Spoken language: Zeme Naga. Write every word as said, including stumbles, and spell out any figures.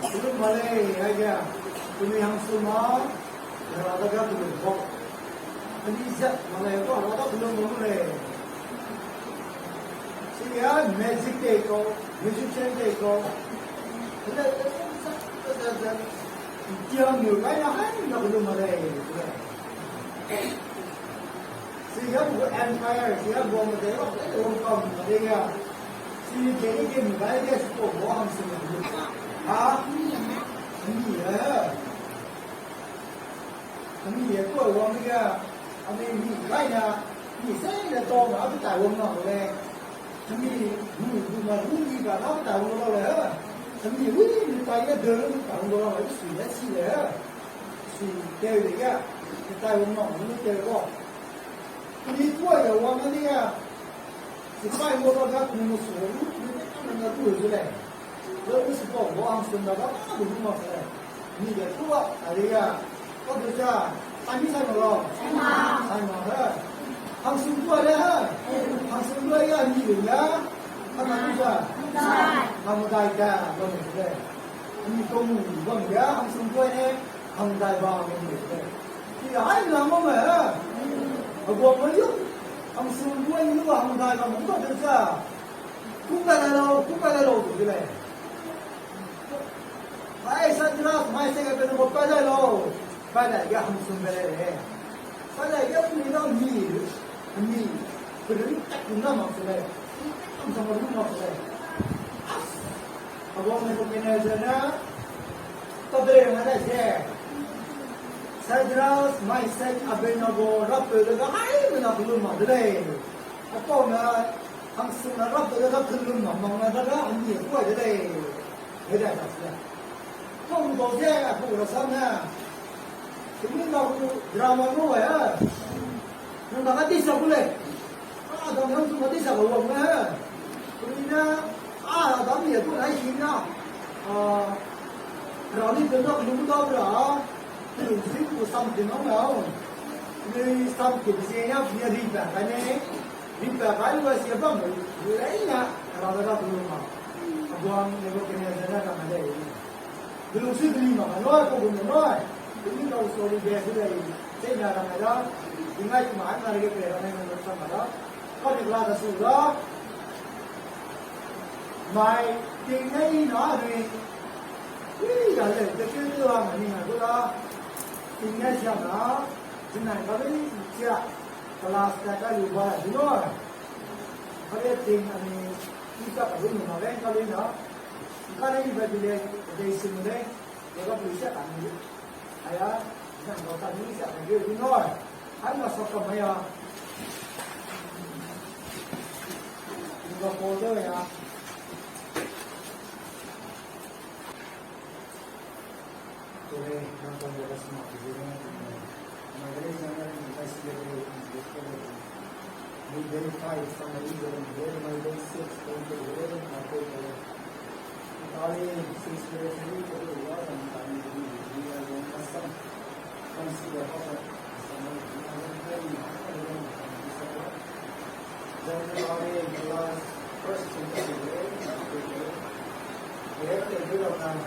Kelum ma lei, aige, penui hangsum ma, Hera dage kelum bau. Anui zat ma lei, kau Hera dage kelum bau lei. Chige magic tei kau, magician tei kau. Hele, zat, zat, zat. Tiang niu kai na hai na kelum ma lei, lei. Siya bu empire, siya bu mede, wang kam mede ya. Si ke ni ke mi bai ke spo bo hangsum na lu. Ha? Mi ya. Mi ya ko wang ya. Ami mi bai na, mi se le do na, abi tai wang na le. Ami, mi, mi ma lu ni ba na, abi tai wang na le. Ami, wi, mi tai ya de lu, tai wang na le, si ya si le. Si teu de ya, ke tai wang na, mi teu ko. Ni tuai ya wang na ni ya. Sipai mo ba ga ni mo su lu, ni te kam na tu zu lei. Lo ni sipa mo hangsum na ba, ba du ma lei. Ni de tuai, a de ya. Ka du ja, a ni sai mo lo. Sai ma. Sai ma he. Hangsum tuai le he. Hangsum tuai ya ni de ya. Ka na du ja. Hamdai. Hamdai da, ba mo lei. Ni ko mu, ba mo ya, hangsum tuai ne. Hamdai ba mo lei. Ki hai na mo me. Agu mo yu. Hangsum tuai ni ba hamdai ba mo ba de ja. Ku ka le lo, ku ka le lo, ku le. Hai, Sadrak, Mesak, Abednego, pa dai lau. Pa dai ge hangsum be lei. Pa dai ge pui dau mi, mi, pui tak na mak se lei. Hangsum lu mak se lei. As. Agu Nebukadnezar ne, pa dai nga dai se. Sadrak, Mesak, Abednego, rapeu dage haimena kelum mak de lei. Apau ne, hangsum ne rapeu dage kelum mak mak ne dage hemi kuai de lei. Hei dai ta se lei. Kau gu dau ze, a kau rasam ne. Kemi na gu drama lu wai a. Nang dage di sa gu lei. A, dang nang chu ma di sa gu wang ne. Kemi ne, a, dang mi a gu nai hi na. A, rani pe na lu da ra. Lu si gu sam di nang na. Ni sam ki di se ya, ni ri pa ka ne. Ri pa ka lu si bam. Lu lei na. Ra da ra lu ma. Aguang ne gu kene ze na ka ma lei. Belung sui beli mak ka nui, kau gum ne nui. Beli kau sorry be gu lei. Chei na rang ai da. Dingai ma ai na rege pe rang ai na rang ai da. Kau ne kela da su da. Mai, ting ne i na nui. Ui, ya le, te ke lu a ma ni na gu da. Ting ne sia na. China ka le sia. Class ta ka lu ba la di nui. Ka le ting a ni. I ka ka lu ma le ka le na. Ka ne i ba di le, de sim le. Lega pui sia ka ni. Aya, nang kau ta ni sia ka ge ri nui. Hai na sa ka maya. Ni ga ko de ya. Tore, nang kau lega sma ki de na. Migration and investigate. We verify some reason where migration is going to where migration. Tari six verify to the world and tari we are one custom. Consider how the custom is very important. Then tari the last first sentence is very important.